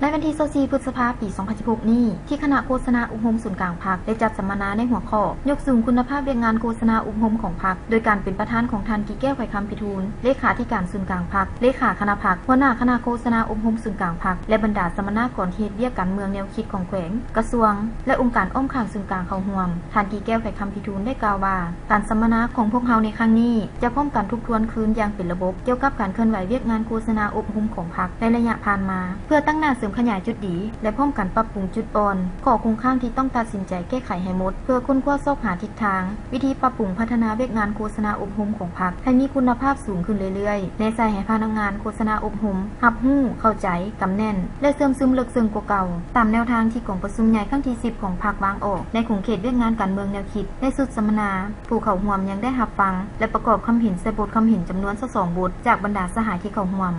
ໃນວັນທີຊາວສີ່ ພຶດສະພາ ປີສອງພັນສິບຫົກນີ້ ທີ່ຄະນະໂຄສະນາອົບຮົມສູນກາງພັກ ໄດ້ຈັດສຳມະນາໃນຫົວຂໍ້ ຍົກສູງຄຸນນະພາບວຽກງານໂຄສະນາອົບຮົມຂອງພັກ ໂດຍການເປັນປະທານຂອງທ່ານ ກີແກ້ວ ໄຂຄຳພິທູນ ເລຂາທິການສູນກາງພັກ, ເລຂາຄະນະພັກ, ຫົວໜ້າຄະນະໂຄສະນາອົບຮົມສູນກາງພັກ ແລະ ບັນດາສຳມະນາກອນທີ່ເຮັດວຽກການເມືອງແນວຄິດຂອງແຂວງ, ກະຊວງ ແລະ ອົງການອ້ອມຂ້າງສູນກາງເຂົ້າຮ່ວມ. ທ່ານ ກີແກ້ວ ໄຂຄຳພິທູນ ໄດ້ກ່າວວ່າ ການສຳມະນາຂອງພວກເຮົາໃນຄັ້ງນີ້ ຈະພ້ອມກັນທົບທວນຄືນຢ່າງເປັນລະບົບ ກ່ຽວກັບການເຄື່ອນໄຫວວຽກງານໂຄສະນາອົບຮົມຂອງພັກໃນໄລຍະຜ່ານມາ ເພື່ອຕັ້ງໜ້າເສີມຂະຫຍາຍຈຸດດີ ແລະ ພ້ອມກັນປັບປຸງຈຸດອ່ອນ, ຂໍ້ຄົງຄ້າງທີ່ຕ້ອງຕັດສິນໃຈແກ້ໄຂໃຫ້ໝົດ ເພື່ອຄົ້ນຄວ້າຊອກຫາທິດທາງ, ວິທີປັບປຸງພັດທະນາວຽກງານໂຄສະນາອົບຮົມຂອງພັກໃຫ້ມີຄຸນນະພາບສູງຂຶ້ນເລື້ອຍໆ, ແນໃສ່ໃຫ້ພະນັກງານໂຄສະນາອົບຮົມ ຮັບຮູ້, ເຂົ້າໃຈ, ກຳແໜ້ນ ແລະ ເຊື່ອມຊຶມເລິກເຊິ່ງກວ່າເກົ່າ, ຕາມແນວທາງທີ່ກອງປະຊຸມໃຫຍ່ຄັ້ງທີສິບຂອງພັກວາງອອກ ໃນຂົງເຂດວຽກງານການເມືອງແນວຄິດ ໃນຊຸດສຳມະນາ. ຜູ້ເຂົ້າຮ່ວມຍັງໄດ້ຮັບຟັງ ແລະ ປະກອບຄຳເຫັນໃສ່ບົດຄຳເຫັນຈຳນວນຊາວສອງບົດ ຈາກບັນດາສະຫາຍທີ່ເຂົ້າຮ່ວມ.